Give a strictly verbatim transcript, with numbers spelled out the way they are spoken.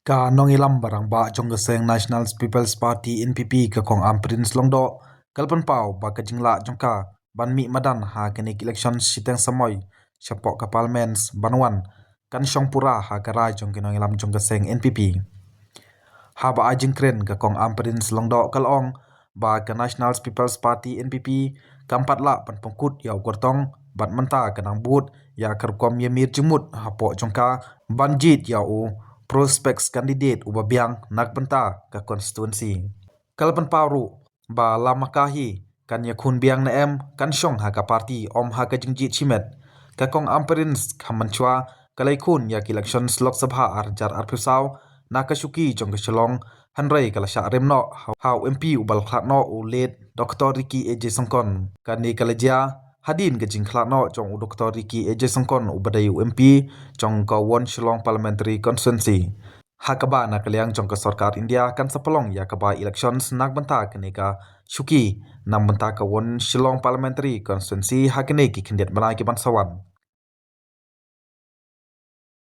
Ka nongïalam ba rangbah jong ka seng National People's Party N P P ka Kong Ampareen Lyngdoh ka la pynpaw ba ka jinglah jong ka ban mih madan ha kane ka election shiteng samoi shapoh ka Parliament ban wan kan shong pura ha ka rai jong ki nongïalam jong ka seng N P P. Haba ai jingkren ka Kong Ampareen Lyngdoh ka la ong ba ka National People's Party N P P kam pat lah ban pynkut ïa u kyrtong bad mynta ka dang bud ïa ka rukom ïamir jingmut hapoh jong ka ban jied ïa u prospects candidate uba biang na ka bynta ka constituency. Ka la pynpaw ruh ba la ma ka hi kan ïakhun biang ne em kan shong ha ka party ym ha ka jingjied shimet. Ka Kong Ampareen ha mynshwa ka la ïakhun ïa ka election Lok Sabha ar hajar arphew saw na ka shuki jong ka Shillong, hynrei ka la shah rem noh ha u M P uba la khlad noh u late Doctor Ricky A J Syngkon. Kane ka la jia hadien ka jingkhlad noh jong u Doctor Ricky A J Syngkon uba dei u M P jong ka West Shillong Parliamentary Constituency. Ha kaba na ka liang jong ka sorkar India kan sa pynlong ïa ka by-election na ka bynta kane ka shuki na ka bynta ka West Shillong Parliamentary Constituency ha kine ki khyndiat bnai ki ban sa wan.